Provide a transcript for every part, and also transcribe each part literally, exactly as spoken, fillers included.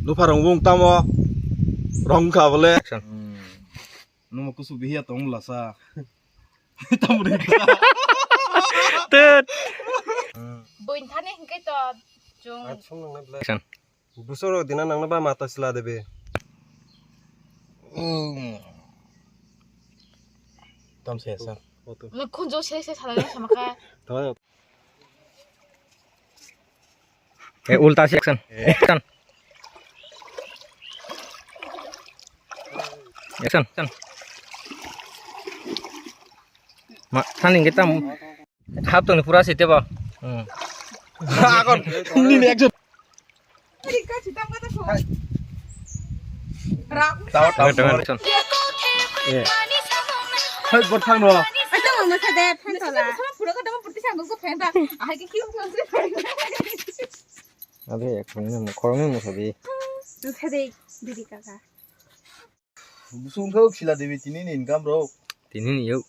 Nupharung wng tamo rong kha bole. Action. Numa kusu bihiya tong lasa. Tamo ri. Tet. Boin thani hingke to chung. Action. Busoro dina nangna ba mata sila debe. Tam se sa. Khunjo se se sala sama ka. Eh, ulta si action. Action. Action, action. Ma, thaning kita mu. Hap tong pura site ba. Hmm. Akon. Nini action. Tawa, tawa, tawa. Action. Eh. Hai, bot thang no. Ato mo sa de phan tola. Pura ka dama purti sa nungso phan ta. Ahai ke kiu kiu se phan. Abe, khoroknwi mo, khoroknwi mo sabi. Nungsa de, didi kaka. Busung kau khila debi tini ni income rok. Tini ni yuk.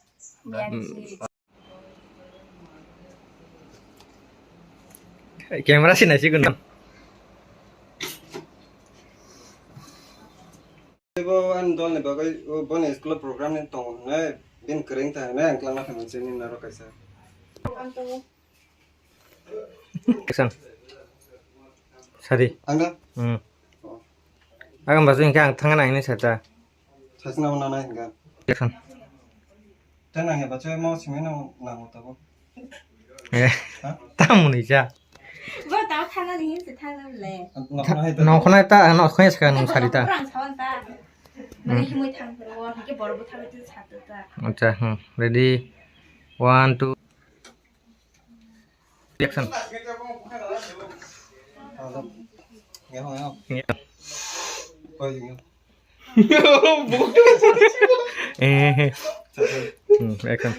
Camera sih nasi guna. Bo an dol ni bagwi, o, bo ni school program ni tong ne, bin kering ta ne, ang klangma khe manse ni naro kaisa. Kesan. Sari. Angga? Hmm. Oh. Agam basu hingke ang thangna ini sata. Sasna mana na hingga. Kesan. Tena hingga basu mau simi na na mau tabo. Eh. Hah? Tamu ni ja. Bo tao thangna ni hinse thangna le. Nokna hai ta. Nokna ta, nokna ska nung sari ta. Kurang sawan ta. Mane himui thang ro, hingke boro bo thangna tu satu ta. Acha, hmm. Ready. One, two. Action. Eh, eh. Hmm, action.